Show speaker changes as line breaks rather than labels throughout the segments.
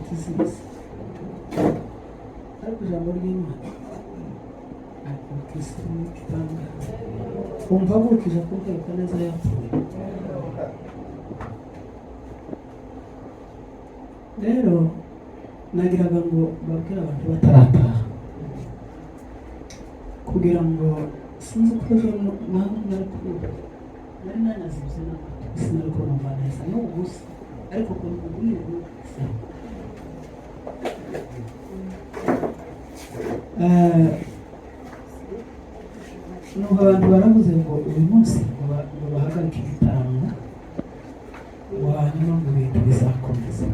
Tuzizi, ariko ijambo ry'Imana, ariko Kristo ni igitangaza. Umpagurukije kumwereka neza yapfuye. Rero nagiraga ngo babwire abantu batarataha, kugira ngo sinzi uko ejo naho nari kumva, nari nanazibye n'amatwi, sinari kumva neza n'ubu gusa, ariko ukuntu mubwire numvise. Numva abantu baravuze ngo uyu munsi ngo bahagarike igitaramo, ngo hanyuma ngo ibintu bizakomeza,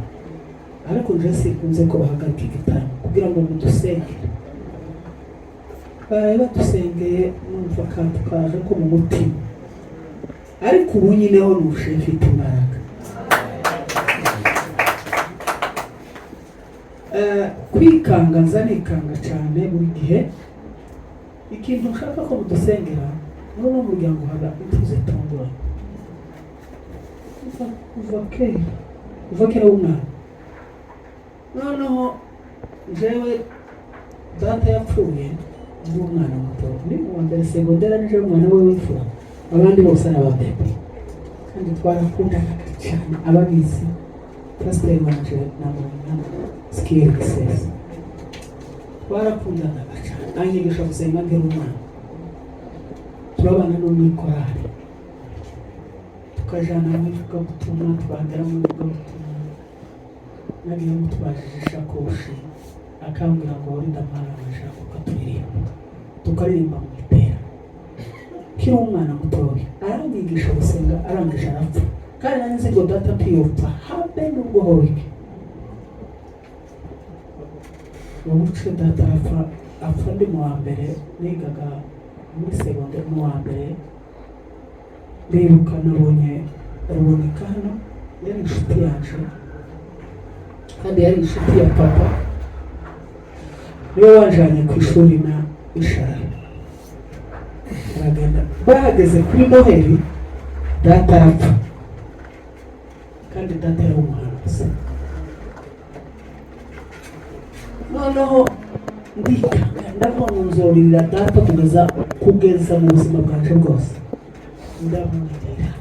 ariko nje sikunze ko bahagarika igitaramo kugira ngo mudusengere. Baraye badusengeye, numva akantu kaje ko mu mutima, ariko ubu nyine ho nushe mfite imbaraga. Kwikanga, nza nikanga cyane buri gihe. Ikintu nshaka ko mudusengera, muri uno muryango haba impfu zitunguranye kuva kera, kuva kera w'umwana. Noneho jewe data yapfuye ndi umwana muto, ndi mu wa mbere segonderi, nije umwana we w'imfura, abandi bose ari ababebe, kandi twarakundanaga cyane. Ababizi, pasiteri wanje namubona sikiyeri gisesa, twarakundanaga cyane, anyigisha gusenga nkiri umwana, turabana no mu ikorari, tukajana mu ivugabutumwa, twagera mu ivugabutumwa nagiye mutwajije ishakoshi, akambwira ngo wari ndamara amashaka, ukaturirimba, tukaririmba mu itera. Kiri umwana mutoya aranyigisha gusenga, arangije arapfa, kandi nari nzi ngo data ntiyopfa habe nubwo hobike ubuce. Data arapfa, apfa ndi mu wa mbere, nigaga muri segonderi mu wa mbere. Ndibuka nabonye Ruboneka hano, yari inshuti yacu kandi yari inshuti ya papa, niwe wanjanye ku ishuri na Ishara. Aragenda, bahageze kuri Noheli data arapfa, kandi data yari umuhanuzi. Noneho ndikanga, ndavuga ngo nzoririra data kugeza mu buzima bwanje bwose. Ndamuririra,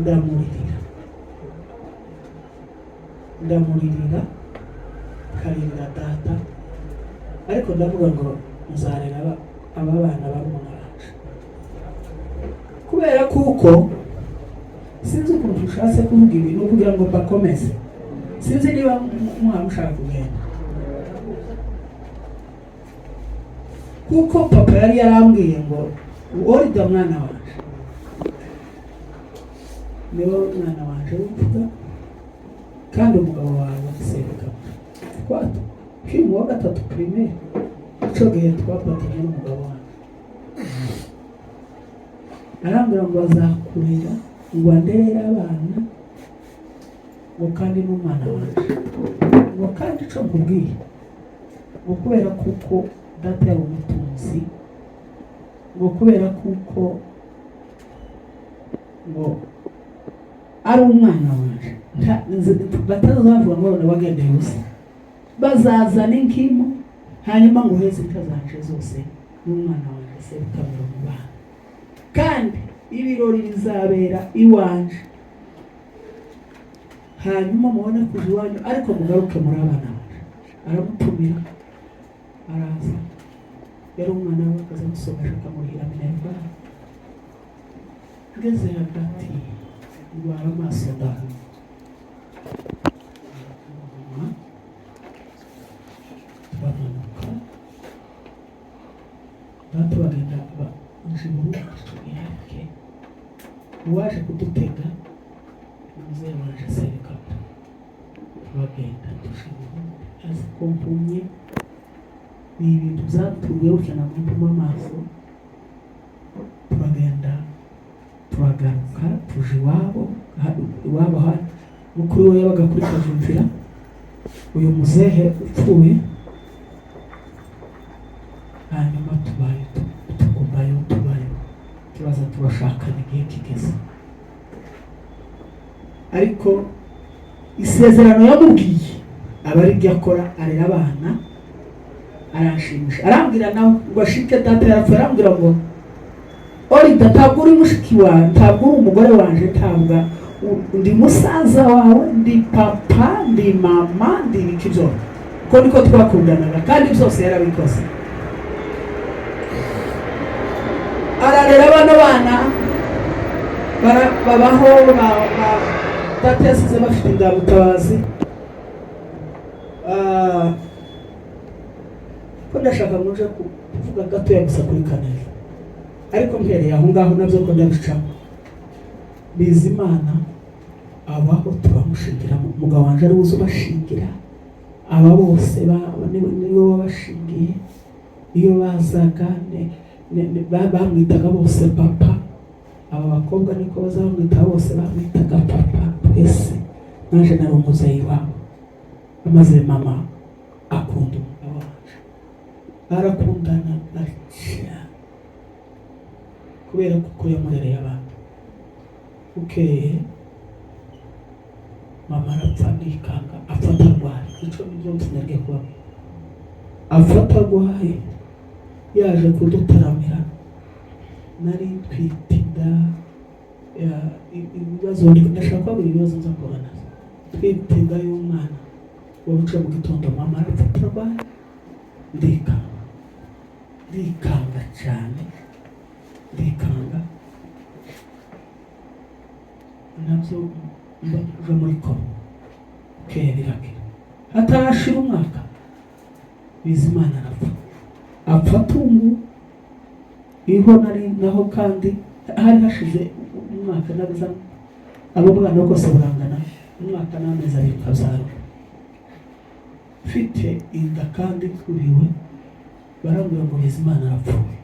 ndamuririra, ndamuririra, nkaririra data, ariko ndavuga ngo nzarera aba bana barumuna banje, kubera kuko sinzi ukuntu ushatse kuvuga ibi, ni ukugira ngo mbakomeze. Sinzi niba muhaba mushaka kugenda, kuko papa yari yarambwiye ngo orida mwana wanje, niwe mwana wanje w'imfura, kandi umugabo wawe Serukamira twato kiri mu wa gatatu primaire, ico gihe twafatanye n'umugabo wanjye, arambwira ngo azakurera, ngo anderere abana, ngo kandi n'umwana wanje, ngo kandi ico nkubwiye, ngo kubera kuko data yari umutunzi, ngo kubera kuko ngo ari umwana wanje, batazavuga ngo none wagendeye ubusa, bazazana inkimo, hanyuma ngo uheze inka zanje zose n'umwana wanje Serukamira mu bana, kandi ibirori bizabera iwanje, hanyuma mubone kuja iwanyu, ariko mugaruke muri abana banje. Aramutumira araza, yari umwana we, akaza amusomesha, akamurihira minerval. Ngeze hagati ndwara amaso, ndahuma, turamanuka, data bagenda nje Burundi tubihake. Uwaje kudutega umuzehe wanje Serukamira, turagenda tuje i Burundi azi ko mpumye. Ni ibintu byatuye gutya namupima amaso, turagenda turagaruka tuje iwabo. Iwabo mukuru we yabaga kuri Kavimvira, uyu muzehe upfuye. Hanyuma tubayo, tugumayo, tubayo, turaza turashakana igihe kigeze, ariko isezerano yamubwiye Aba ari byo akora, arera abana, aranshimisha. Arambwira nawe ngo ashike, data yarapfuye, arambwira ngo: "Orida, ntabwo uri mushiki wawe, ntabwo uri umugore wanje, ntabwo ndi musaza wawe, ndi papa, ndi mama, ndi ibiki byose." Ko niko twakundanaga, kandi byose yarabikoze, ararera bano bana, babaho. Data yasize bafite indamutabazi. Ah, ko ndashaka ngo nje kuvuga gatoya gusa kuri Kaneza, ariko mpereye aho ngaho nabyo ko ndabicamo. Bizimana abaho, turamushingira. Umugabo wanje ari uzi ubashingira aba bose, niwe wabashingiye. Iyo bazaga bamwitaga bose papa. Aba bakobwa niko baza bamwita bose, bamwitaga papa. Twese naje nari umuzeyi wabo. Maze mama akunda umugabo wanje, barakundana cyane kubera kuko yamurereye abana. Bukeye mama arapfa, nikanga apfa atarwaye. Icyo nibyo ngiye kubabwira. Apfa atarwaye, yaje kudutaramira. Nari ntwite inda ibibazo ndashaka kubabwira, ibibazo nza kubona twite inda y'umwana wabuce. Mu gitondo mama arapfa atarwaye, ndikanga, ndikanga cyane, ndikanga nabyo, mba muri koma. Bukeye birakira, hatarashira umwaka Bizimana arapfa, apfa atungu iho nari naho. Kandi hari hashize umwaka naza, abo bwana bwose burangana umwaka n'amezi 2 ukabyara. Mfite inda kandi twuriwe, barambwira ngo Bizimana arapfuye.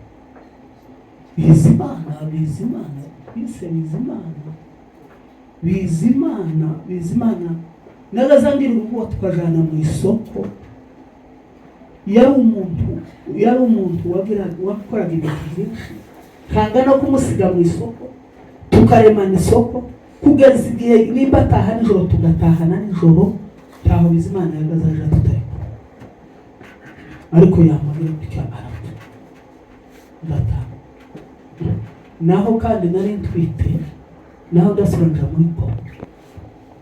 Bizimana, Bizimana bise Bizimana, Bizimana, Bizimana nagazangira urugo tukajana mu isoko. Yari umuntu wakoraga ibintu byinshi, kanga no kumusiga mu isoko, tukaremana isoko kugeza igihe nimba ataha nijoro tugatahana nijoro. Ntaho Bizimana yagazaje tutari kumwe, ariko yamubwira gutya arapfa, ndataha. Naho kandi nari ntwite, naho ndasubira muri koma.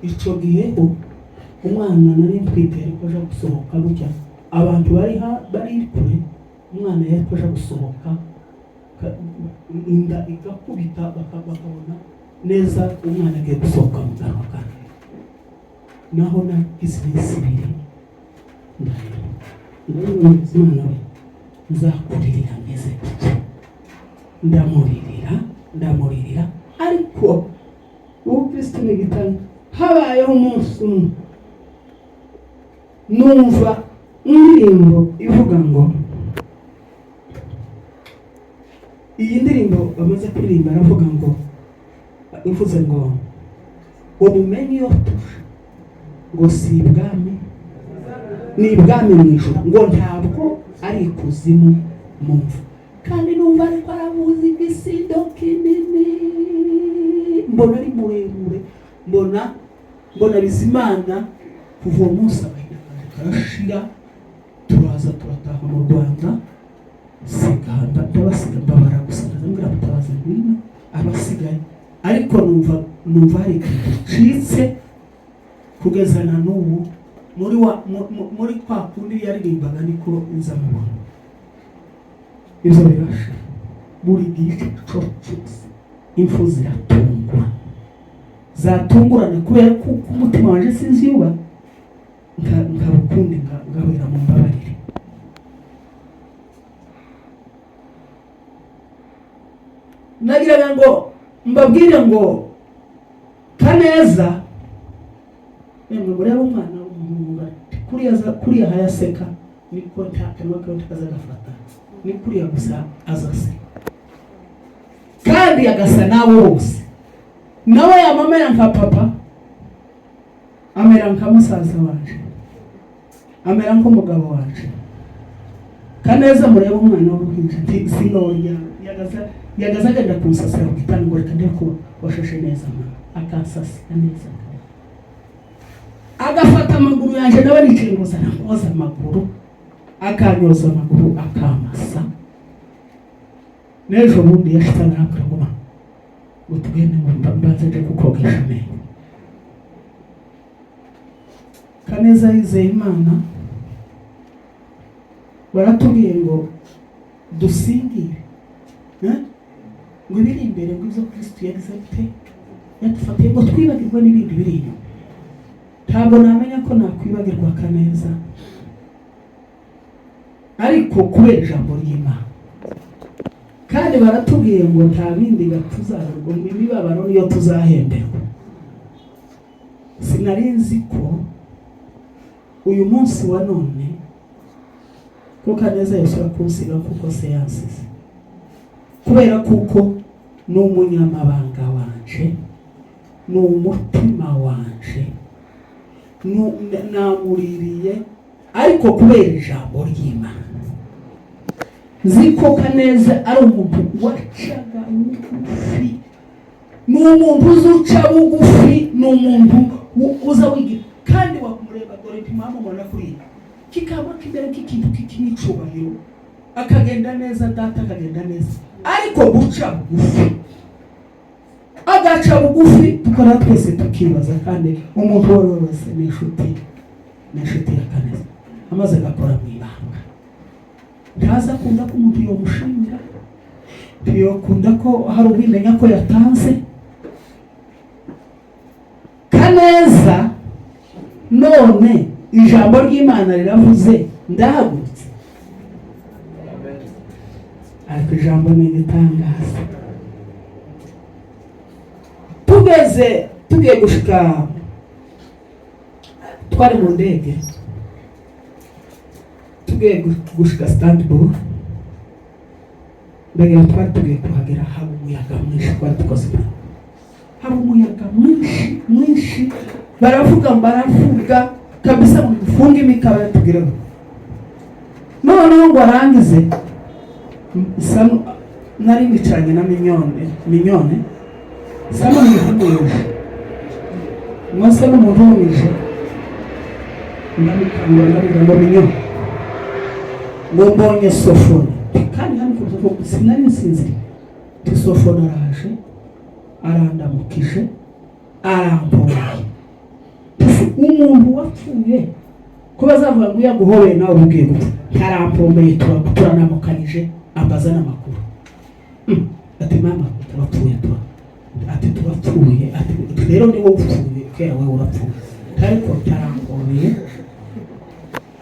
Ico gihe ho umwana nari ntwite ariko aja gusohoka gutya, abantu bari kure, umwana yari aja gusohoka, inda igakubita, bakabona neza umwana agiye gusohoka mu kanwa kanjye. Naho nagize iminsi 2 ndarira, ndabona umwana we nzakuririra meze gutya. Ndamuririra, ndamuririra, ariko ubukristo ni igitanda. Habayeho umunsi umwe numva indirimbo ivuga ngo, iyi ndirimbo bamaze kuririmba, aravuga ngo, ivuze ngo mumenye iyo tuje, ngo si ibwami, ni ibwami mu ijuru, ngo ntabwo ari ikuzimu mu mva. Kandi numva ariko aravuza igisindo kinini, mbona ari muremure, mbona Bizimana. Kuva uwo munsi agahinda kanje karashira. Turaza turataha mu Rwanda, siga ndabasiga, mbabara gusa. Ndabwira Mutabazi: "Ngwino." Abasigaye, ariko numva hari ikintu gicitse kugeza na n'ubu muri wa muri kwa kundi yaririmbaga niko nza mubona. Ibyo birashira. Buri gihe cyose impfu ziratungura, zatungurana, kubera ko umutima wanje sinzi yuba nkaba ukundi, ngahera mu mbabarire. Nagiraga ngo mbabwire ngo Kaneza, yemwe murebe umwana w'umuhungu ati kuriya kuriya hayaseka, niko nta kanwa kawe kaza gafata, ni kuriya gusa azaseka, kandi agasa n'abo bose. Nawe yamamera nka papa, amera nka musaza wanje, amera nk'umugabo wanje. Kaneza, murebe umwana w'uruhinja, nti sinorya. Yagaza agenda kunsasira ku gitanda ngo: "Reka ndebe ko washashe neza mama." Akansasira neza. Agafata amaguru yanjye, nawe nicaye ngo zana nkoza amaguru, akanyoza amaguru, akamasa. N'ejo bundi yashitse arambwira ngo: "Ma, ngo tugende, ngo mbanze nje kukogesha amenyo." Kaneza yizeye Imana. Baratubwiye ngo dusingire, eh? Ngo ibiri imbere, ngo ibyo Kristo yagize gute, yadufatiye, ngo twibagirwe n'ibindi biri inyuma. Ntabwo namenya ko nakwibagirwa Kaneza, ariko kubera ijambo ry'Imana. Kandi baratubwiye ngo nta bindi tuzarurwa ngo imibabaro niyo tuzahemberwa. Sinari nzi ko uyu munsi wa none ko Kaneza yashobora kunsiga kuko se yansize, kubera kuko ni umunyamabanga wanje, ni umutima wanje, namuririye. Ariko kubera ijambo ry'Imana, nzi ko Kaneza ari umuntu wacaga bugufi, ni umuntu uzi uca bugufi, ni umuntu uza wigira. Kandi wakumureba, dore ntimwamubona kuriya, kikaba kimere k'ikintu k'ikinyicubahiro, akagenda neza, data akagenda neza, ariko guca bugufi, agaca bugufi, tukora twese tukibaza. Kandi umuntu uwo ari we wese ni inshuti, ni inshuti ya Kaneza. Amaze agakora mu ibanga, ntaza akunda ko umuntu yomushimira, ntiyokunda ko hari ubimenya ko yatanze. Kaneza, none ijambo ry'Imana riravuze, ndahagurutse. Ariko ijambo ni igitangaza. Tugeze, tugiye gushika, twari mu ndege, tugiye gushika Istanbul, mbega twari tugiye kuhagera, haba umuyaga mwinshi. Twari dukoze impanuka, haba umuyaga mwinshi mwinshi. Baravuga, baravuga kabisa ngo dufunge imikaba, tugeraho. Noneho ngo arangize, nari nicaranye na Minyone. Minyone sa n'umuntu mwese, n'umuntu wumije. Ndamukangura, ndamubwira ngo: "Minyone," ngo, "mbonye Sofoni." Kandi hano ku sinari nsinziriye. Nti: "Sofoni araje, arandamukije, arampobeye." Umuntu wapfuye ko bazavuga ngo iyo aguhobeye nawe uba ugiye gupfa. Ntarampombeye, turanamukanije, ambaza n'amakuru. Ati: "Mama, turapfuye." Tura ati: "Turapfuye." Ati: "Rero ni wowe upfuye, kera wowe urapfuye." Ariko tarampombeye,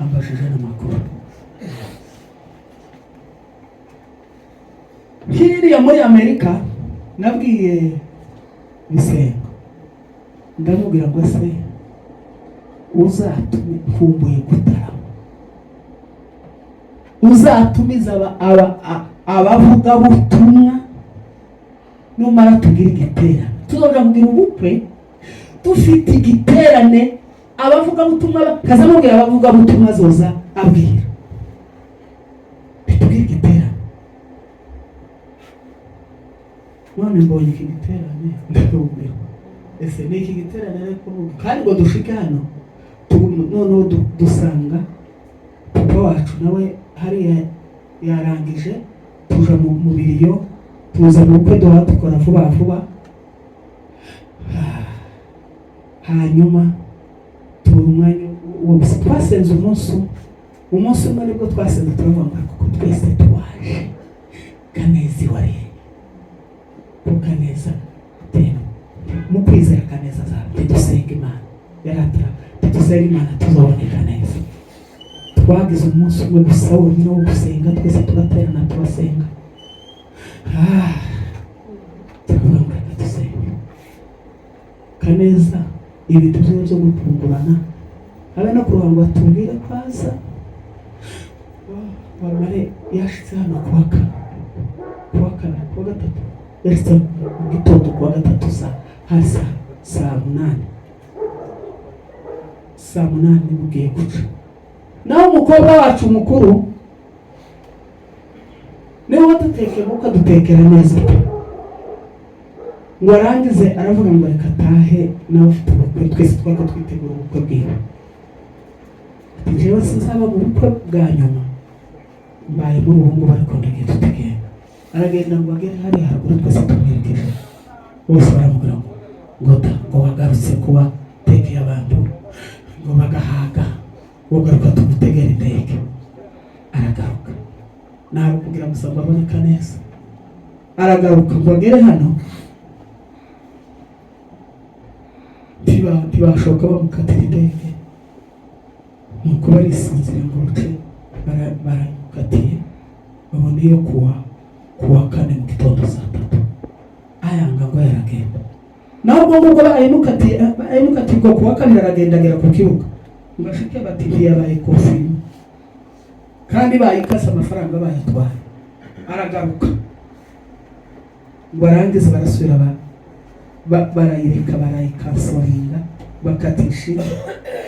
ambajije n'amakuru. Hiriya muri Amerika nabwiye Bisengo, ndamubwira ngo: "Se uzatume, nkumbuye gutarama, uzatumiza abavugabutumwa, numara tugire igiterane. Tuzoja kugira ubukwe dufite igiterane, abavugabutumwa." Kazamubwira abavugabutumwa azoza abwira, tugire igiterane. None mbonye iki giterane, ndarumirwa. Ese ni iki giterane? Ariko kandi ngo dushike hano, noneho dusanga papa wacu nawe hariya yarangije, tuja mu biriyo, tuza mu bukwe, duha dukora vuba vuba. Hanyuma tubura umwanya wo gusa. Twasenze umunsi umwe, umunsi umwe nibwo twasenze, turavuga ngo kuko twese twaje Kaneza iwareye, ko Kaneza tena mu kwizera Kaneza azaba, dusenga Imana yaratara, dusenga Imana tuzaboneka neza. Twagize umunsi umwe gusa wonyine wo gusenga, twese turaterana, turasenga. Ah, turavuga ngo reka dusenge Kaneza ibintu byiwe byo gutungurana, habe no kuruha ngo atubwire ko aza. Wamare yashitse hano kuwa kane, kuwa kane, kuwa gatatu. Yashitse mu gitondo kuwa gatatu, saa hari saa 8, saa 8 bugiye guca. Naho umukobwa wacu mukuru niwe wadutekeye, kuko adutekera neza pe. Ngo arangize aravuga ngo reka atahe, nawe afite ubukwe, twese twako twitegura ubukwe bwiwe. Ati: "Jewe sinzaba mu bukwe bwa nyuma, mbaye muri ubu ngubu, ariko ndagiye, tutagenda." Aragenda ngo agere hariya haruguru, twese tumwerekeje, bose baramubwira ngo da, ngo wagarutse kuba tekeye abantu ngo bagahaga, ugaruka tugutegera indege. Aragaruka ntabwo kugira gusa ngo aboneka neza, aragaruka ngo agere hano, ntibashoka bamukatira indege. Nuko barisinzira ngo ruce, baramukatiye, babona iyo kuwa kane mu gitondo saa 3. Ayanga ngo yaragenda naho. Ubwo ngubwo bayimukatiye, bayimukatirwa kuwa kabiri, aragenda agera ku kibuga ngo ashike, bati ntiyabaye confirmé, kandi bayikase, amafaranga bayatwaye. Aragaruka ngo arangize, barasubira barayireka, barayikansoringa, bakatisha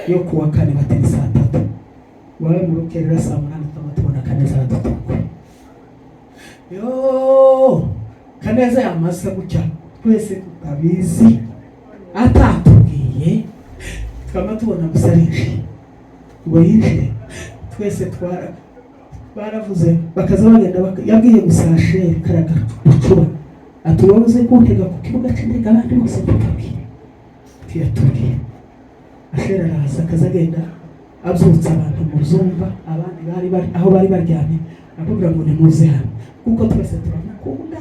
yo kuwa kane, batiri saa 3. Wawe mu rukerera saa 8 twaba tubona Kaneza aradutunguye. Yo Kaneza yamaze gutya, twese tutabizi, atatubwiye, twaba tubona gusa arinjiye. Ngo yinjire, twese twara baravuze, bakaza bagenda yabwiye gusa sheri karagacuba, ati: "Wowe uze kuntega ku kibuga cy'indege, abandi bose tukabwira." Ntiyatubwiye. Asheri araza, akaza agenda abyutsa abantu mu byumba, abandi bari bari aho bari baryamye, akubwira ngo nimuze hano, kuko twese turamukunda.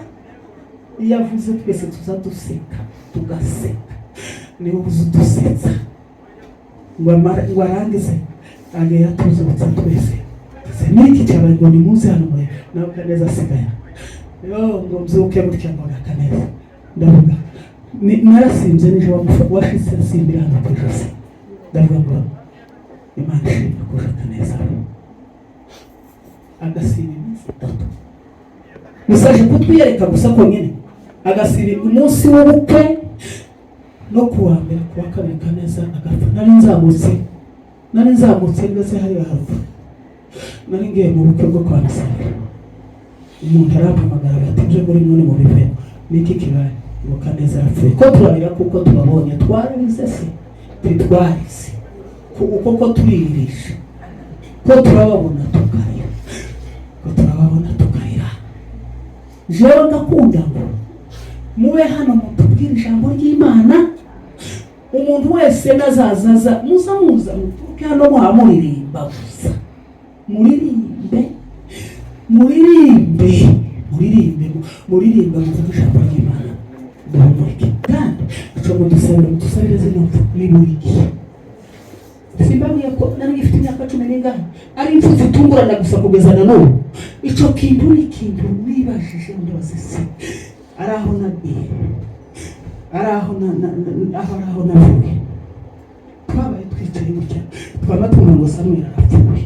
Iyo avuze twese tuza duseka, tugaseka, niwe uza udusetsa. Ngo arangize agera tuzutsa twese. Tuze niki cyabaye? Ngo nimuze hano mure nawe Kaneza asigaye. Yo ngo mbyuke gutya mbona Kaneza, ndavuga narasinze nijoro, washitse nsimbira hano ku ijosi. Ndavuga ngo Imana ishimwe kurusha Kaneza agasiba iminsi 3 gusa, aje kutwiyereka gusa konyine, agasiba umunsi w'ubukwe no kuwa mbere, kuwa kabiri Kaneza agapfa. Nari nzamutse ngeze hariya haruguru, nari ngiye mu bukwe bwo kwa Misabira, umuntu arampamagara bati: "Ibyo muri mwe mu bivemo, niki kibaye?" Ngo Kaneza arapfuye. Ko turarira kuko tubabonye, twararize se? Ntitwarize uko ko turirisha, ko turababona tukarira, ko turababona tukarira. Jewe ndakunda ngo mube hano mutubwire ijambo ry'Imana. Umuntu wese nazazaza, muza muza muturuke hano muha muririmba gusa, muririmbe, muririmbe, muririmbe, muririmbe, muvuge ijambo ry'Imana, duhumurike. Kandi ico mudusabira, mudusabire zino mpfu. Ni buri gihe. Simbabwiye ko nari ngifite imyaka cumi n'ingahe, ari impfu zitungurana gusa kugeza na n'ubu. Ico kintu ni ikintu nibajije, ndabaza se ari aho nagiye, ari aho aho ari aho navuye. Twabaye twicaye gutya, twaba tubona ngo Samweli arapfuye,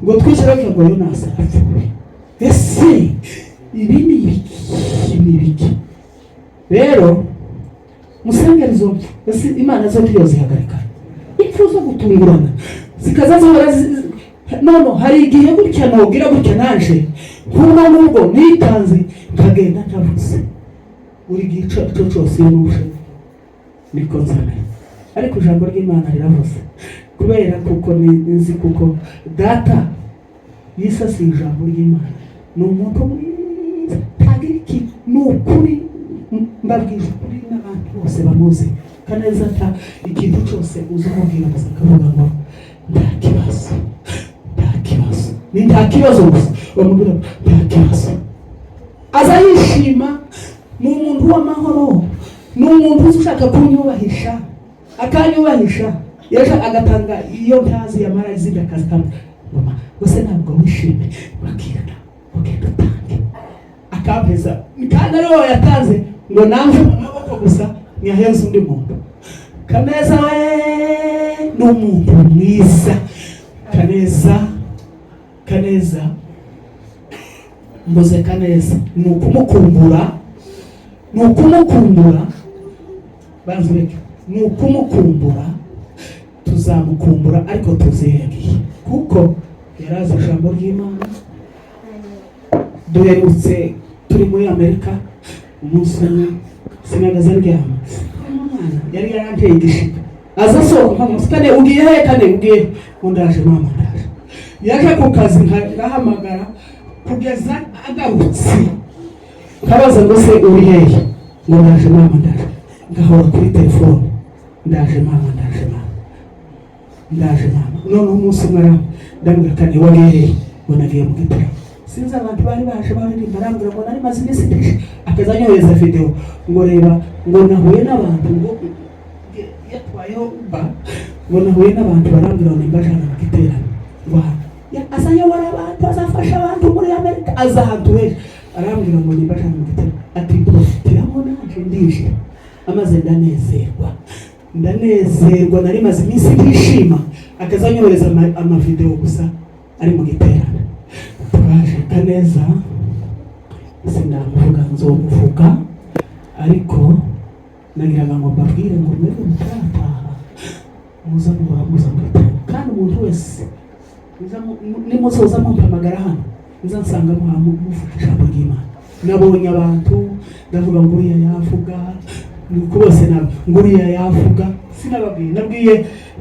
ngo twicarake ngo Yonasi arapfuye. Ese ibi ni ibiki? Ni ibiki? Rero musengera izo mpfu. Ese Imana zo ntiyozihagarika? Impfu zo gutungurana zikaza zihora none hari igihe gutya nogira gutya naje nk'ubwo ngubwo nitanze nkagenda ntavuze. Buri gihe ico cyo cyose iyo nuje niko nzamenya, ariko ijambo ry'Imana riravuze kubera kuko nzi kuko data yisasiye ijambo ry'Imana. Ni umuntu mwiza, ntagira iki, ni ukuri, mbabwije ukuri n'abantu bose bamuzi. Kaneza ata ikintu cyose uza umubwira gusa akavuga ngo nta kibazo, nta kibazo, ni nta kibazo gusa. Bamubwira ngo nta kibazo, aza yishima. Ni umuntu w'amahoro, ni umuntu uzi ushaka kunyubahisha, akanyubahisha, yaje agatanga iyo ntazi, yamara izindi akazi kamwe. Mama gusa ntabwo wishimye, urakirana, ugenda utange, akampeza, kandi ari wowe yatanze ngo namve mu maboko gusa ntiyaheza undi muntu. Kaneza we ni umuntu mwiza. Kaneza, Kaneza, mbuze Kaneza ni ukumukumbura, ni ukumukumbura. Banza ureke, ni ukumukumbura, tuzamukumbura, ariko tuzi iyo yagiye kuko yarazi ijambo ry'Imana. Duherutse turi muri Amerika, umunsi umwe Sinagaza ndyama. Umwana yari yaranteye igishika, aza asohoka nkamusa: "Kane, ugiye he? Kane, ugiye he?" Ngo: "Ndaje mama, ndaje." Yaje ku kazi, ngahamagara kugeza agarutse, nkabaza ngo: "Se uri hehe?" Ngo: "Ndaje mama, ndaje." Ngahora kuri telefone: "Ndaje mama, ndaje mama, ndaje mama." Noneho umunsi umwe ndambwira: "Kane, wagiye hehe?" Ngo: "Nagiye mu gitaramo, sinzi abantu bari baje baririmba." Arambwira ngo nari maze iminsi myinshi, akaza anyohereza video ngo: "Reba," ngo, "nahuye n'abantu," ngo yatwayeho ba, ngo: "Nahuye n'abantu barambwira ngo nimbajana mu giterane." Ngo aha azayobora abantu, azafasha abantu muri Amerika, aza ahantu henshi. Arambwira ngo nimbajana mu giterane, ati: "Profitiramo naje ndinjira." Amaze ndanezerwa, ndanezerwa, nari maze iminsi ntishima. Akaza anyohereza amavideo gusa ari mu giterane. Twaje Kaneza, sinamuvuga, nzomuvuga, ariko nagiraga ngo mbabwire ngo mwebwe mutarataha, muza muhora muza mu giterane, kandi umuntu wese nimusoza mumpamagara hano, nza nsanga muha muvuga ijambo ry'Imana. Nabonye abantu, ndavuga ngo uriya yavuga, nuko bose nabo ngo uriya yavuga. Sinababwiye,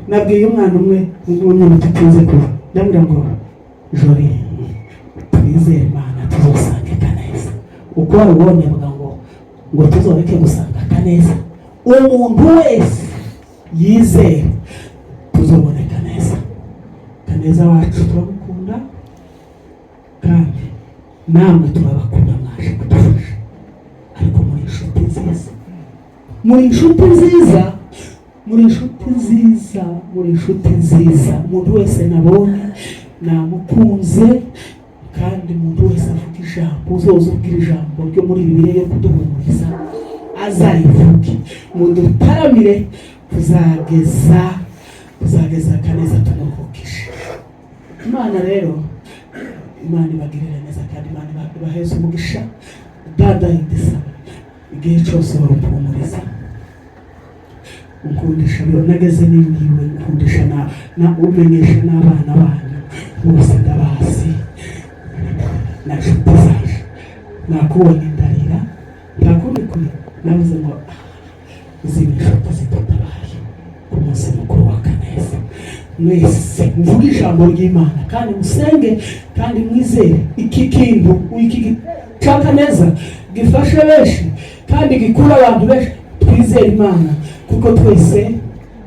nabwiye umwana umwe umwe tutinze kuva, ndabwira ngo: "Jori, twizere Imana tuzosange Kaneza." Uko wabibonye, avuga ngo tuzoreke gusanga Kaneza. Umuntu wese yizere tuzoboneka neza. Kaneza wacu turamukunda, kandi namwe turabakunda, mwaje kudufasha, ariko muri inshuti nziza, muri inshuti nziza, muri inshuti nziza, muri inshuti nziza. Umuntu wese nabonye namukunze, kandi umuntu wese avuga ijambo, uzoza ubwira ijambo ryo muri Bibiliya yo kuduhumuriza, azarivuge, mudutaramire kuzageza Kaneza tumuruhukije. Imana rero, Imana ibagirire neza, kandi Imana ibaheze umugisha. Dada idisaba igihe cyose warumpumuriza, unkundisha biro nageze n'imiwe, unkundisha na umenyesha n'abana banyu bose ndabazi na nshuti zaje. Nakubonye ndarira, nta kundi kuri navuze ngo: "Ah, izi ni inshuti zidutabaye ku munsi mukuru wa Kaneza." Mwese muvuge ijambo ry'Imana, kandi musenge, kandi mwizere iki kintu, iki cya Kaneza gifashe benshi kandi gikura abantu benshi. Twizere Imana, kuko twese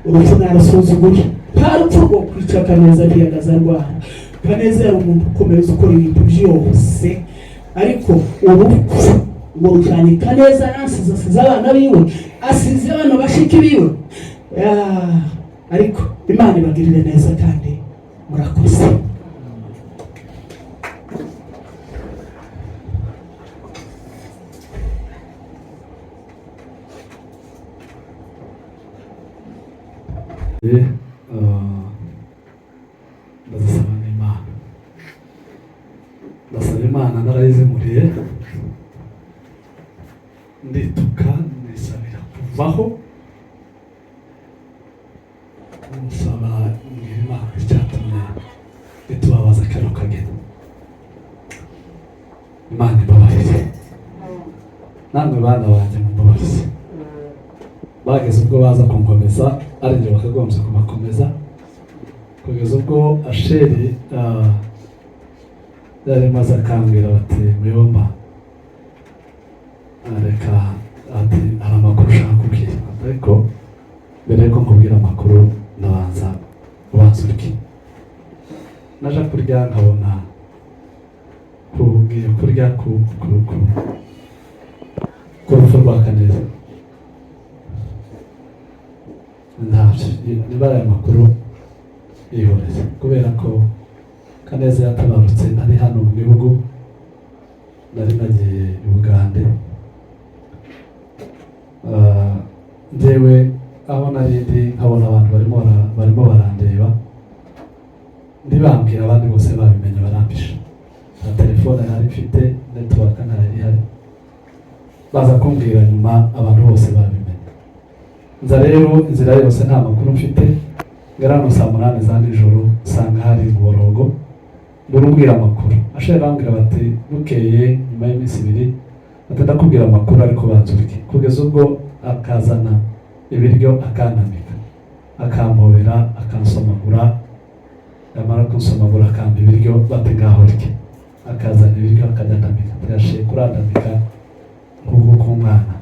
urupfu narasuzuguye. Nta rupfu rwo kwica Kaneza, ntiyagaza arwara. Kaneza yari umuntu ukomeye, uzi ukora ibintu byose, ariko urupfu ngo rujanye Kaneza, yansize, asize abana biwe, asize abana bashiki biwe. Ya, ariko Imana ibagirire neza kandi murakoze.
Ndazisaba n'Imana, ndasaba Imana, narayizimuriye, ndituka, nisabira kuvaho, nsaba, mbwira Imana icyatumye itubabaza kano kageni. Imana imbabarire, namwe bana banjye mumbabarire. Bageze ubwo baza kunkomeza, ari njye bakagombye kubakomeza, kugeza ubwo Asheri yari maze akambwira bati: "Muyomba, reka," ati, "hari amakuru ushaka kubwira, ariko mbere yuko nkubwira amakuru ndabanza ubanza urye." Naje kurya, nkabona kugiye kurya ku rupfu rwa Kaneza. Ntabyo, niba ari aya makuru yihoreye, kubera ko Kaneza yatabarutse ntari hano mu gihugu, nari nagiye i Bugande. Njyewe aho nari ndi, nkabona abantu barimo barandeba, ndibambwira, abandi bose babimenye, barampisha. Nta telefone nari mfite, network ntayari ihari. Baza kumbwira nyuma abantu bose babimenye. Nza rero inzira yose nta makuru mfite, ngera hano saa 8 za nijoro, nsanga hari umuborogo, mbura umbwira amakuru. Ashobora bambwira bati bukeye nyuma y'iminsi 2. Ati: "Ndakubwira amakuru, ariko banza urye." Kugeza ubwo akazana ibiryo, akantamika, akampobera, akansomagura. Yamara kunsomagura, akampa ibiryo, bati: "Ngaho rye." Akazana ibiryo, akajya andamika, tuyashiye kurandamika nk'uko k'umwana,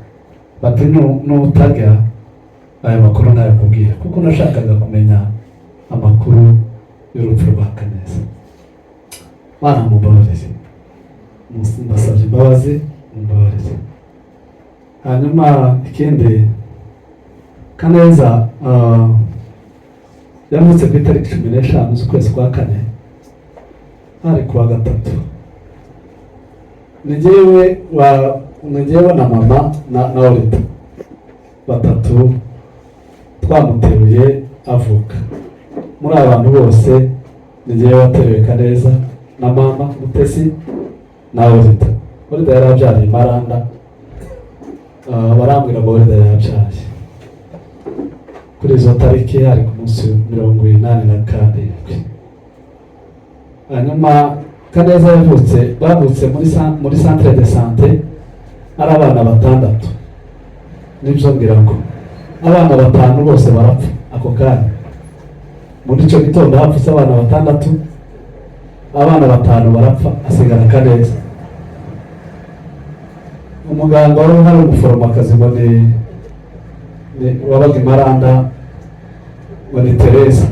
bati: "Nutarya aya makuru ntayakubwira," kuko nashakaga kumenya amakuru y'urupfu rwa Kaneza. Mana, mumbabarire, mbasabye imbabazi, mumbabarire. Hanyuma ikindi, Kaneza yavutse ku itariki 15 z'ukwezi kwa kane, hari kuwa gatatu. Ni jyewe na mama na Orita, batatu twamuteruye avuka. Muri aba bantu bose, ni jyewe wateruye Kaneza na mama Mutesi na Orita. Orita yari abyariye Maranda. Barambwira ngo Orita yabyaye kuri izo tariki, hari ku munsi 87. Hanyuma Kaneza yavutse, bavutse muri centre de santé ari abana batandatu, nibyo ngira ngo abana batanu bose barapfa ako kanya. Muri icyo gitondo hapfutse abana batandatu, abana batanu barapfa, hasigara Kaneza. Umuganga wari uhari, umuforomokazi, ngo ni wabaga i Maranda, ngo ni Tereza.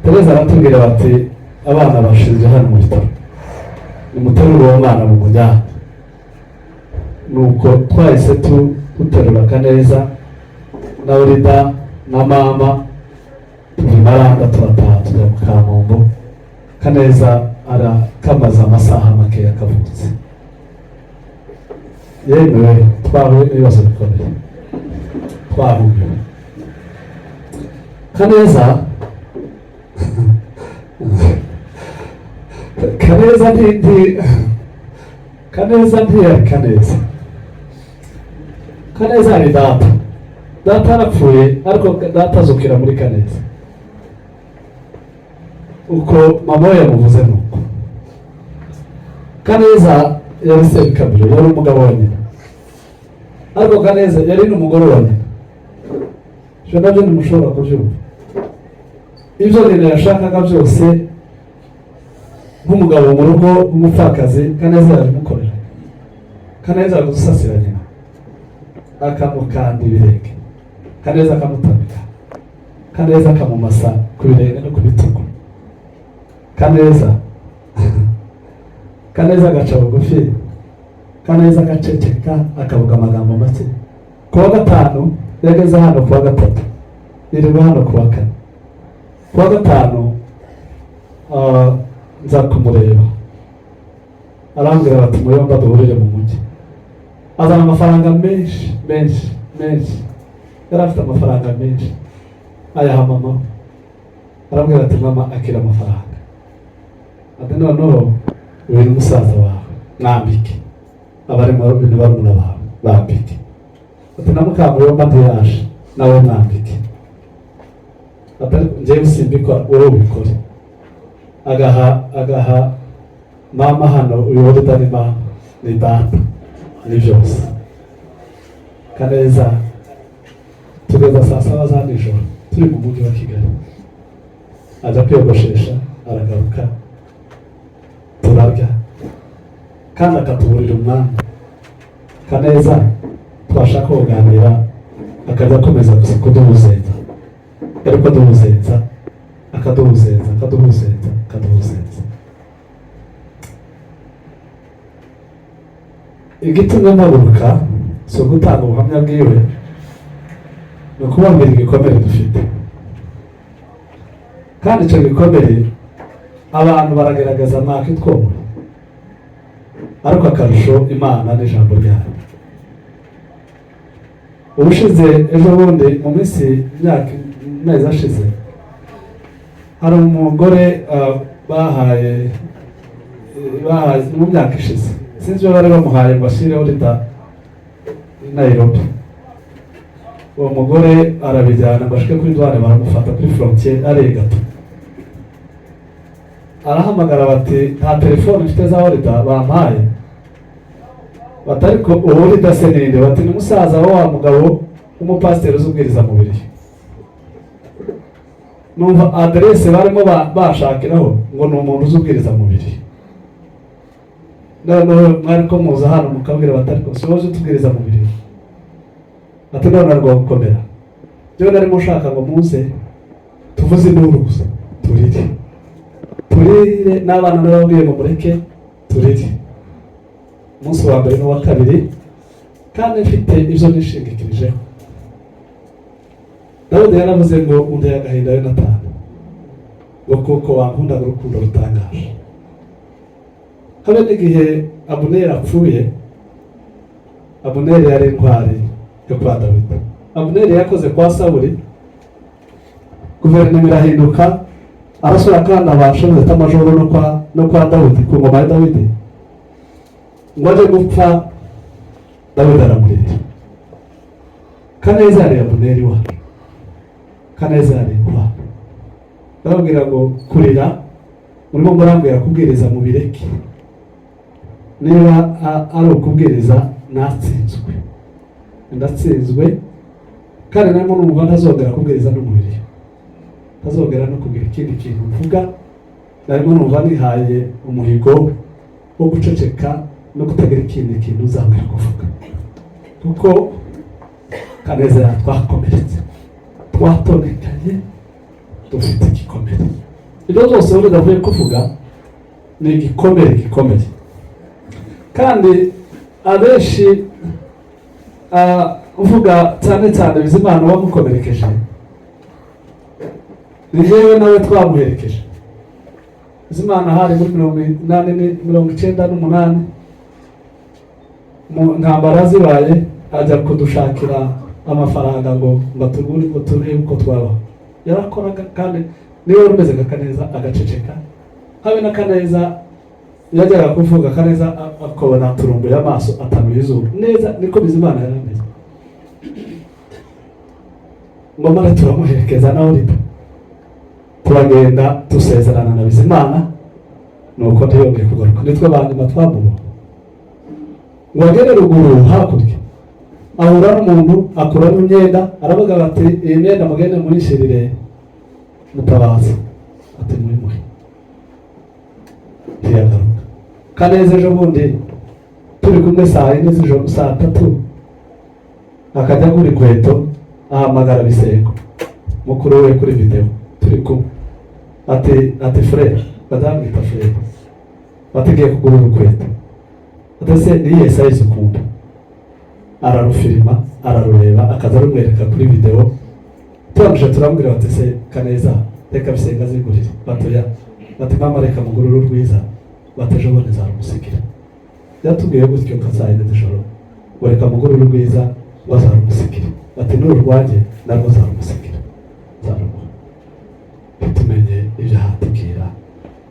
Tereza aratubwira bati: "Abana bashinzwe hano mu bitaro, nimuterure uwo mwana mumujyane." Nuko twahise duterura Kaneza na Orida na mama, tuva i Maranda, turataha, tujya mu Kamombo. Kaneza arakamaze amasaha makeya kavutse. Yemewe, twahuye n'ibibazo bikomeye, twahumiwe. Kaneza ntiyari Kaneza. Kaneza hari data, data yarapfuye, ariko data azukira muri Kaneza. Uko mama we yamuvuze ni uko Kaneza yari Sekamiro, yari umugabo wa nyina, ariko Kaneza yari n'umugore wa nyina. Ibyo nabyo ntimushobora kubyumva. Ibyo nyina yashakaga byose nk'umugabo mu rugo w'umupfakazi, Kaneza yabimukorera. Kaneza ari gusasira nyina, akamukanda ibirenge, Kaneza akamutamika, Kaneza akamumasa ku birenge no ku bitugu. Kaneza agaca bugufi, Kaneza agaceceka, akavuga amagambo make. Ku wa gatanu yageze hano, ku wa gatatu yirirwa hano, ku wa kane, ku wa gatanu nza kumureba, arambwira bati: "Muyomba, duhurire mu mujyi." Azana amafaranga menshi, menshi, menshi. Yari afite amafaranga menshi, ayaha mama we. Arambwira ati: "Mama, akira amafaranga." Ati: "Noneho uyu ni musaza wawe, mwambike, abari mu bintu, barumuna bawe bambike." Ati: "Na Mukamuyomba ntiyaje, nawe mwambike." Ati: "Ariko njyewe simbikora, wowe ubikore." Agaha mama hano, uyu Orida ni mama, ni data, ni byose. Kaneza tugeza saa 7 za nijoro turi mu mujyi wa Kigali, ajya kwiyogoshesha, aragaruka, turarya, kandi akatuburira umwanya. Kaneza twashaka kuganira, akajya akomeza gusa kuduhuzenza, ariko aduhuzenza, akaduhuzenza, akaduhuzenza, akaduhuzenza. Igitumye mpaguruka si ugutanga ubuhamya bwiwe, ni ukubabwira igikomere dufite. Kandi icyo gikomere abantu baragerageza mwakitwomora, ariko akarusho Imana n'ijambo ryayo. Ubushize, ejo bundi, mu minsi, imyaka, mezi ashize, hari umugore bahaye mu myaka ishize, sinzi ibyo bari bamuhaye ngo ashyireho Rita i Nairobi. Uwo mugore arabijyana ngo ashike kuri douane, baramufata kuri frontière ariga. Arahamagara bati: "Nta telefone mfite za Orida bampaye." Bati: "Ariko uwo uri dase ninde?" Bati: "Ni musaza wa wa mugabo w'umupasiteri uzi ubwiriza mubiri." Numva aderese barimo bashakiraho ngo ni umuntu uzi ubwiriza mubiri. Noneho mwari ko muza hano mukabwira bati: "Ariko si wowe uzi utubwiriza mubiri?" Ati: "None narwo gukomera." Njyewe narimo ushaka ngo muze tuvuze induru gusa, turire, turire n'abana. Nababwiye ngo mureke turire umunsi wa mbere n'uwa kabiri, kandi mfite ibyo nishingikirijeho. Dawidi yaravuze ngo: "Unteye agahinda, Yonatani, ngo kuko wankundaga urukundo rutangaje." Habe n'igihe Abuneri apfuye, Abuneri yari intwari yo kwa Dawidi. Abuneri yakoze kwa Sawuli, guverinoma irahinduka, arasura kandi aba chef d'état-major no kwa Dawidi, ku ngoma ya Dawidi. Ngo ajye gupfa, Dawidi aramurira. Kaneza yari Abuneri wacu, Kaneza yari intwari. Ndababwira ngo kurira murimo murambwira kubwiriza, mubireke. Niba ari ukubwiriza, natsinzwe, ndatsinzwe. Kandi narimo numva ntazongera kubwiriza n'umubiri, ntazongera no kugira ikindi kintu mvuga. Narimo numva nihaye umuhigo wo guceceka no kutagira ikindi kintu uzongera kuvuga, kuko Kaneza twakomeretse, twatonekaye, dufite igikomere. Ibyo byose rero bidavuye kuvuga ni igikomere gikomeye. Kandi abenshi, uvuga cyane cyane Bizimana wamukomerekeje, ni njyewe nawe twamuherekeje. Bizimana hari muri 80, 98, mu ntambara zibaye, ajya kudushakira amafaranga ngo atugure, ngo turebe uko twabaho. Yarakoraga, kandi niwe wari umeze nka Kaneza, agaceceka. Habe na Kaneza yajyaga kuvuga, Kaneza akabona turumbuye amaso, atanuye izuru neza. Niko Bizimana yari ameze. Ngo mare turamuherekeza nawe uripa, turagenda, dusezerana na Bizimana, nuko ntiyongeye kugaruka. Nitwe ba nyuma twamubonye. Ngo agere ruguru hakurya, ahura n'umuntu, akuramo imyenda, aravuga bati: "Iyi myenda mugende muyishyirire Mutabazi." Ati: "Muyimuhe." Ntiyagaruka. Kaneza ejo bundi turi kumwe saa 4 z'ijoro, saa 3, akajya agura inkweto, ahamagara Bisego mukuru we kuri videwo turi kumwe, ati: "Frère," badamwita frère, bategiye kugura urukweto. Ati: "Se ni iyihe size ukunda?" Ararufirima, ararureba, akaza arumwereka kuri videwo. Turangije turamubwira bati: "Se Kaneza, reka Bisenga azigurire." Batoya bati: "Mama, reka mugurure urwiza." Bati: "Ejo bundi nzarumusigira." Yatubwiye gutyo nka saa 4 z'ijoro ngo: "Reka mugurure urwiza," ngo azarumusigira. Bati: "N'uru rwanjye narwo nzarumusigira, nzarumuha." Ntitumenye ibyo ahatubwira.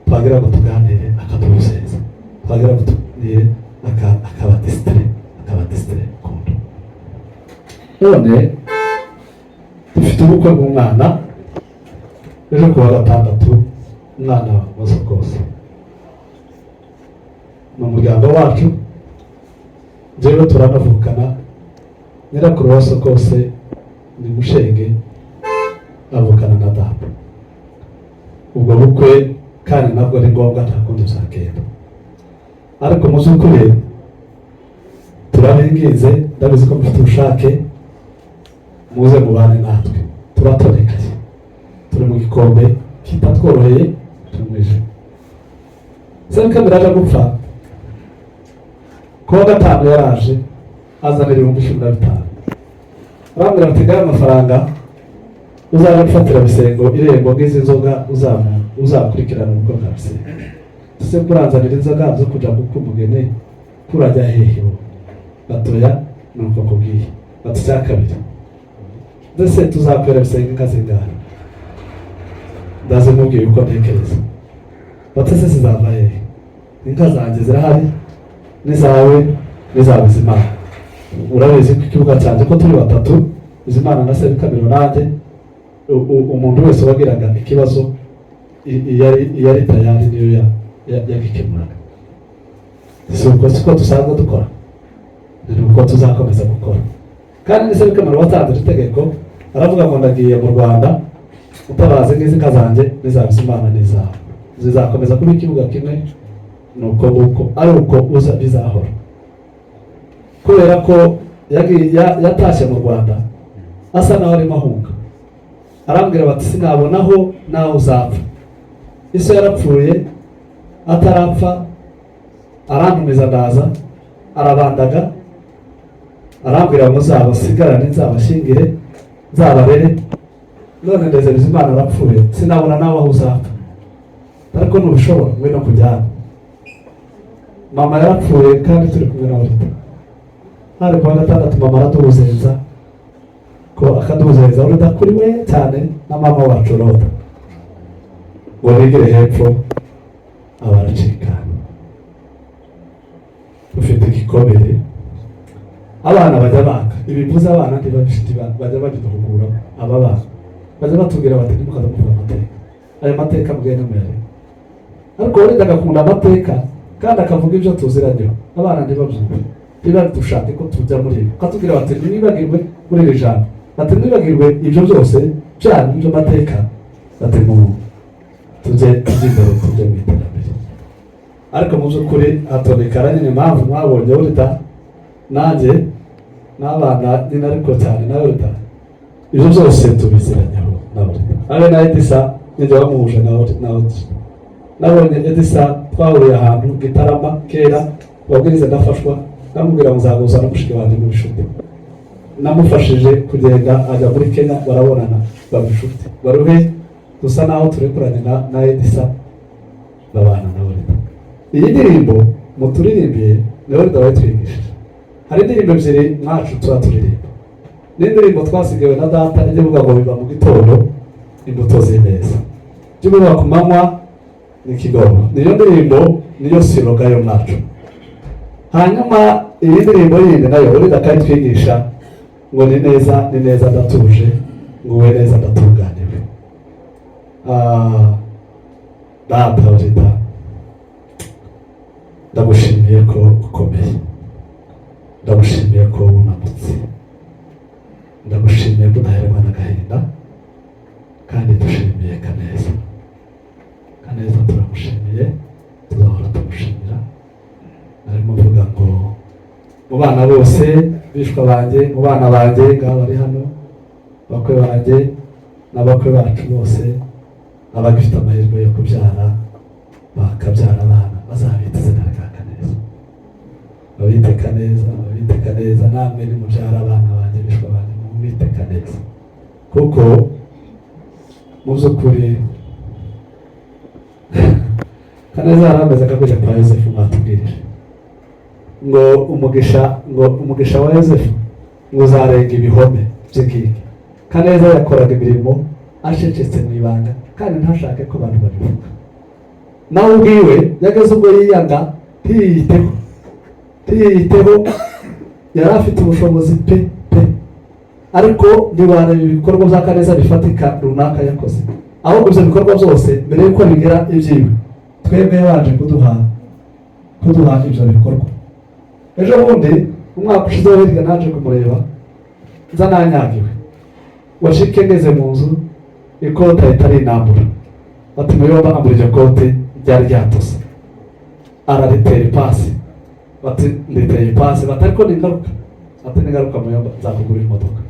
Twagira ngo tuganire, akaduhuseza. Twagira ngo tuganire, akaba distrait, akaba distrait ukuntu. None dufite ubukwe bw'umwana ejo ku wa gatandatu, umwana wa Sokose ni umuryango wacu. Njyewe turanavukana, nyirakuru wa Sokose ni Mushenge, avukana na data. Ubwo bukwe kandi nabwo ni ngombwa, nta kundi bizagenda. Ariko mu by'ukuri turabinginze, ndabizi ko mufite ubushake, muze mubane natwe. Turatonekaye, turi mu gikombe kitatworoheye, turi mu ijuru. Sekamira aje gupfa ku wa gatanu, yaraje azanira 15,000, arambwira ati: "Ngaya amafaranga, uzaje gufatira Bisengo irembo nk'izi nzoga, uzakurikirana ubukwe bwa Bisengo." Ese kuranzanira inzoga zo kuja gukwa umugeni, kurajya hehe? Bo batoya nuko kubwiye. Bati: "Icya kabiri, ndetse tuzakwera Bisengo inka zingahe?" Ndazimubwiye uko ntekereza. Bati: "Se zizava hehe?" Inka zanjye zirahari, n'izawe, n'iza Bizimana. Urabizi ko ikibuga cyanjye ko turi batatu, Bizimana na Sebikamiro nanjye, umuntu wese wagiraga ikibazo iyo ari tayari niyo yagikemuraga. Si uko siko dusanzwe dukora? Ni uko tuzakomeza gukora. Kandi ni Sebikamaro watanze iri tegeko, aravuga ngo ndagiye mu Rwanda utabazi n'izi nka zanjye n'iza Bizimana n'izawe zizakomeza kuba ikibuga kimwe. Ni uko nguko, ari uko uza bizahora, kubera ko yatashye mu Rwanda asa naho arimo ahunga. Arambwira bati: "Sinabonaho nawe uzapfa." Ise yarapfuye atarapfa, arantumiza ndaza, arabandaga, arambwira ngo nzabasigarane, nzabashyingire, nzabarere. None ndeze Bizimana arapfuye, sinabona nawe aho uzapfa, ariko nubishobora ngwino kujyana. Mama yarapfuye kandi turi kumwe na Rita. Hari kuwa gatandatu, mama araduhuzenza ko akaduhuzenza Rita kuri we cyane na mama wacu Roda ngo nigire hepfo, aba aracikana. Ufite igikomere. Abana bajya banga ibivuze, abana ntibabishiti, bajya babiduhugura. Aba bana bajya batubwira bati: "Ntimukaza muvuga amateka, ayo mateka mugende muyarebe." Ariko wenda agakunda amateka kandi akavuga ibyo tuziranyeho, abana ntibabyumve, ntibadushake ko tujya muri ibi. Bakatubwira bati: "Ntimwibagirwe muri iri jambo," bati: "Mwibagirwe ibyo byose byanyu by'amateka," bati: "Mu tujye tujye imbere, tujye mu iterambere." Ariko mu by'ukuri hatonekara nyine impamvu mwabonye Urita nanjye n'abana nyine, ariko cyane na Urita, ibyo byose tubiziranyeho na Urita abe na Edisa nijye wamuhuje na Urita. Nabonye Edisa, twahuriye ahantu Gitarama kera, wabwiriza ndafashwa, ndamubwira ngo nzaguza na mushiki wanjye mu bishuti. Namufashije kugenda ajya muri Kenya, barabonana, baba inshuti. Baruhe dusa naho turekuranye na Edisa, babana na Urita. Iyi ndirimbo muturirimbiye ni Urita wayitwigishije. Hari indirimbo ebyiri mwacu tuba turirimba, n'indirimbo twasigawe na data ijya ivuga ngo biba mu gitondo imbuto z'ineza, jya ubiba ku manywa n'ikigoroba. Niyo ndirimbo, niyo slogan yo mwacu. Hanyuma iyi ndirimbo yindi nayo Urita akayitwigisha ngo ni neza, ni neza, ndatuje, nguwe neza, ndatunganiwe. Data Urita, ndagushimiye ko ukomeye, ndagushimiye ko wunamutse, ndagushimiye ko udaherwa n'agahinda. Kandi dushimiye Kaneza. Kaneza turamushimiye, tuzahora tumushimira. Narimo mvuga ngo mu bana bose bishwa banjye, mu bana banjye ngaho bari hano, bakwe banjye n'abakwe bacu bose, abagifite amahirwe yo kubyara bakabyara abana, bazabita izina rya Kaneza, babite Kaneza, babite Kaneza. Namwe nimubyara abana banjye, bishwa banjye, mubite Kaneza, kuko mu by'ukuri Kaneza yari ameze akakujya kwa Yosefu. Mwatubwirije ngo umugisha, ngo umugisha wa Yosefu ngo uzarenga ibihome by'inkike. Kaneza yakoraga imirimo acecetse mu ibanga kandi ntashake ko abantu babivuga. Nawe ubwiwe yageze ubwo yiyanga, ntiyiyiteho, ntiyiyiteho. Yari afite ubushobozi pe pe, ariko ntiwareba ibikorwa bya Kaneza bifatika runaka yakoze. Ahubwo ibyo bikorwa byose, mbere y'uko bigera ibyiwe, twebwe yabanje kuduha ibyo bikorwa. Ejo bundi, umwaka ushize hirya, naje kumureba, nza nanyagiwe, washike ngeze mu nzu, ikote ahita arinambura, ati: "Muyomba, ambura iryo kote ryari ryatose." Araritera ipasi, bati: "Nditeye ipasi," bati: "Ariko ni ingaruka," ati: "Ni ingaruka, Muyomba, nzakugurira imodoka."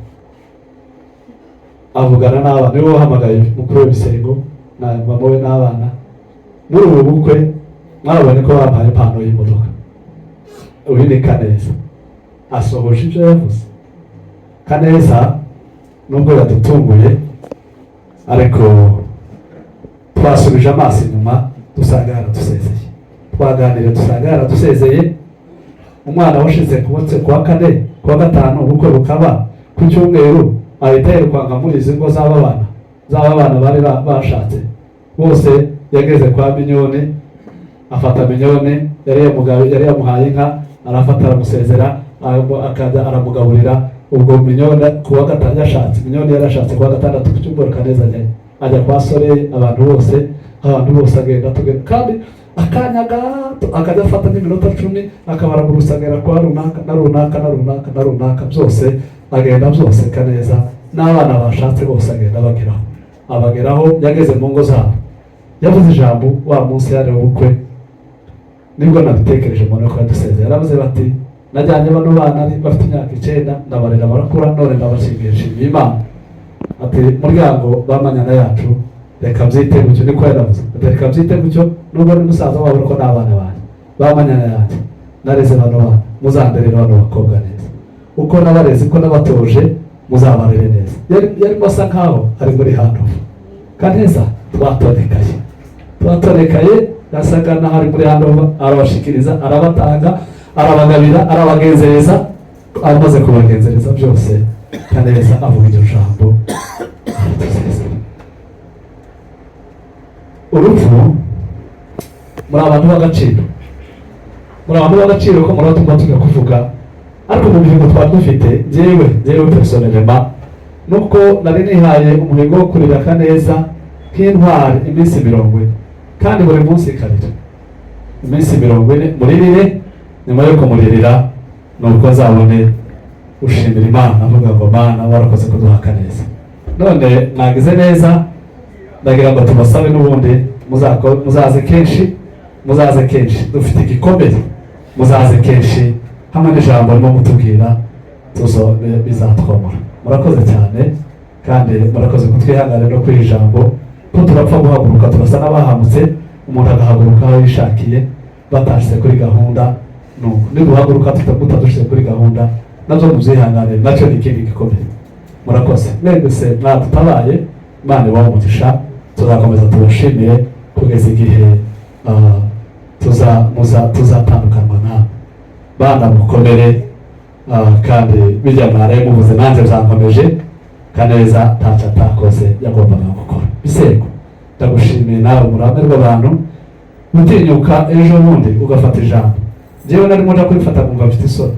Avugana n'abana, niwe wahamagaye mukuru w'ibisego na mama we n'abana. Muri ubu bukwe mwabonye ko bampaye impano y'imodoka. Uyu ni Kaneza, asohoje ibyo yavuze. Kaneza nubwo yadutunguye, ariko twasubije amaso inyuma dusanga yaradusezeye, twaganiriye dusanga yaradusezeye. Umwana washize kubotse kuwa kane, kuwa gatanu ubukwe bukaba ku cyumweru, ahita yirukanka muri izi ngo z'aba bana, z'aba bana bari bashatse bose. Yageze kwa Minyoni, afata Minyoni, yari yamuhaye inka, arafata aramusezera, akajya aramugaburira. Ubwo Minyoni kuwa gatanu yashatse, Minyoni yarashatse kuwa gatandatu, ku cyumweru Kaneza ajyayo, ajya kwa Sore, abantu bose, abantu bose agenda tugenda. Kandi Akanya gato akajya afata n'iminota 10, akabara mu rusagara kwa runaka na runaka na runaka na runaka, byose agenda byose Kaneza n'abana bashatse bose agenda abageraho, abageraho. Yageze mu ngo zabo, yavuze ijambo wa munsi yari ubukwe, nibwo nabitekereje mbona ko yadusezeye. Yaravuze bati: "Najyanye bano bana bafite imyaka 9, ndabarera barakura, none ndabashyingiye, nshimiye Imana." Ati: "Muryango bamanyana yacu, reka mbyite gutyo." Niko yaravuze ati: "Reka mbyite gutyo, nubwo ni musaza wabo, ariko n'abana banjye bamanyana yanjye. Nareze bano bana, muzanderere bano bakobwa neza uko nabareze, uko nabatoje, muzabarere neza." Yarimo asa nkaho ari muri handover. Kaneza twatonekaye, twatonekaye. Yasaga naho ari muri handover, arabashikiriza, arabatanga, arabagabira, arabagenzereza. Amaze kubagenzereza byose, Kaneza avuga iryo jambo, aradusezera. Urupfu, muri abantu b'agaciro, muri abantu b'agaciro ko muratuma tujya kuvuga. Ariko mu mihigo twari dufite, njyewe personnellement, nuko nari nihaye umuhigo wo kurira Kaneza nk'intwari iminsi 40, kandi buri munsi ikarira iminsi 40. Muririre, nyuma yo kumuririra nuko nzabone ushimira Imana, avuga ngo: "Mana, warakoze kuduha Kaneza." None mwagize neza. Ndagira ngo tubasabe n'ubundi muzaze kenshi, muzaze kenshi, dufite igikomere. Muzaze kenshi hamwe n'ijambo ririmo mutubwira tuzo bizatwomora. Murakoze cyane, kandi murakoze kutwihanganira no kuri ijambo ko turapfa guhaguruka, turasa n'abahamutse, umuntu agahaguruka aho yishakiye batashyize kuri gahunda. Nuko niduhaguruka mutadushyize kuri gahunda, nabyo mubyihanganire, nacyo ni ikindi gikomeye. Murakoze mwese mwadutabaye. Imana ibahe umugisha. Tuzakomeza tubashimire kugeza igihe tuzatandukanywa nawe. Bana, mukomere, kandi bijya mwaraye muvuze nanjye byankomeje. Kaneza ntacyo atakoze yagombaga gukora. Bisego, ndagushimiye nawe mu ruhame rw'abantu gutinyuka ejo bundi ugafata ijambo. Njyewe narimo nja kurifata nkumva mfite isoni.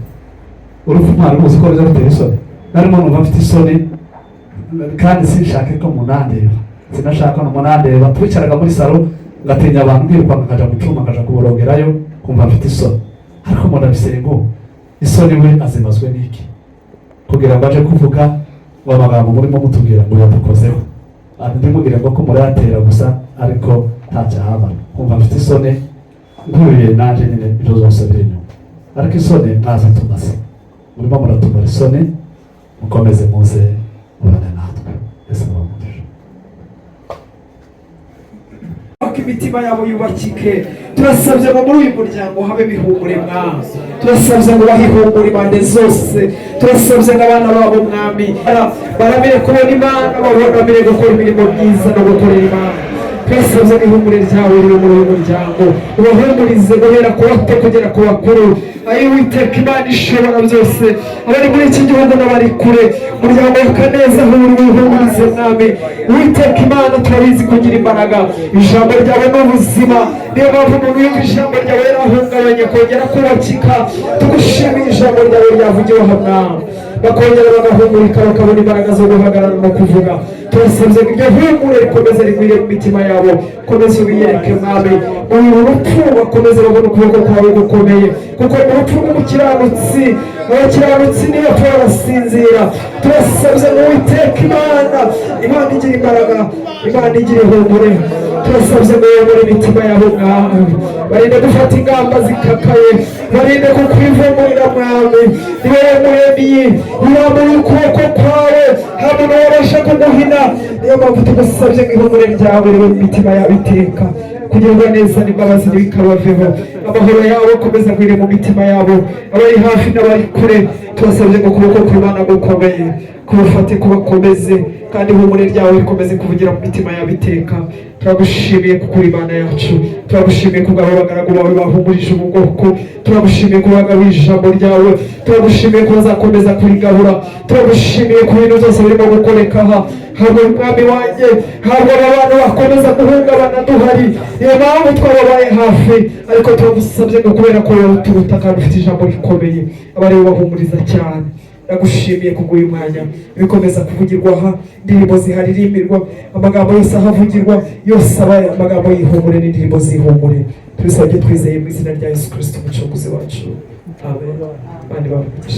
Urupfu mwari muzi ko ruza rutera isoni. Narimo numva mfite isoni kandi sinshake ko munandeba, sinashaka ko munandeba. Twicaraga muri salo ngatinya abantu, nkirukanka nkaja mu cyumba, nkaja kuborogerayo, kumva mfite isoni. Ariko umuntu abisengo isoni we azimazwe n'iki kugira ngo aje kuvuga ngo amagambo murimo mutubwira ngo yadukozeho? Ndimubwire ngo ko murayatera gusa, ariko ntacyo ahabara. Kumva mfite isoni nkuriye naje nyine, ibyo zose biri inyuma, ariko isoni mwaza tumaze, murimo muratumara isoni. Mukomeze muze mubane natwe. Yesu abahe.
Ko imitima yabo yubakike. Turasabye ngo muri uyu muryango habe ihumure, Mwami. Turasabye ngo bahe ihumure impande zose. Turasabye ngo abana babo, Mwami, baramire kubona Imana, babonamire gukora imirimo myiza no gukorera Imana. Turasabye ngo ihumure ryawe riri muri uyu muryango, ubahumurize guhera ku bato kugera ku bakuru. Ayo Uwiteka Imana ishobora byose, abari muri iki gihugu n'abari kure, umuryango wa Kaneza aho uri wihumurize, Mwami. Uwiteka Imana, turabizi kugira imbaraga, ijambo ryawe ni ubuzima. Niyo mpamvu umuntu yumva ijambo ryawe yarahungabanye kongera kubakika. Tugushimiye ijambo ryawe ryavugiwe aha, Mwami, bakongera bagahumurika, bakabona imbaraga zo guhagarara no kuvuga. Turasabye ngo iryo humure rikomeze rigwire mu mitima yabo. Komeze ubiyereke, Mwami. Muri uru rupfu bakomeze babone ukuboko kwawe gukomeye, kuko mu rupfu rw'umukiranutsi, abakiranutsi niyo barasinzira. Turasabye ngo Uwiteka Imana, Imana igira imbaraga, Imana igira ihumure, turasabye ngo uyobore imitima yabo, Mwami. Barinde gufata ingamba zikakaye, barinde kukwivumurira, Mwami. Ni wowe muremyi, urambuye ukuboko kwawe, nta muntu wabasha kuguhina. Niyo mpamvu tugusabye ngo ihumure ryawe ribe mu mitima yabo iteka, kugerwa neza n'imbabazi ntibikabaveho. Amahoro yawe akomeza agwire mu mitima yabo, abari hafi n'abari kure. Tubasabye ngo ukuboko kw'Imana gukomeye kubafate, kubakomeze, kandi ihumure ryawe rikomeze kuvugira mu mitima yabo iteka. Turagushimiye kuko uri Imana yacu. Turagushimiye kubw'abo bagaragu bawe bahumurije ubu bwoko. Turagushimiye ko bagabuye ijambo ryawe. Turagushimiye ko bazakomeza kurigabura. Turagushimiye ku bintu byose birimo gukoreka aha. Ntabwo, Mwami wanjye, ntabwo aba bantu bakomeza guhungabana duhari. Niyo mpamvu twababaye hafi, ariko turagusabye ngo kubera ko wowe uturuta kandi ufite ijambo rikomeye, aba aribo bahumuriza cyane.
Ndagushimiye kubw'uyu mwanya, bikomeza kuvugirwa aha, indirimbo ziharirimbirwa, amagambo yose ahavugirwa yose aba amagambo y'ihumure n'indirimbo z'ihumure. Tubisabye twizeye mu izina rya Yesu Kirisito, umucunguzi wacu. Amen. Bandi bamugisha.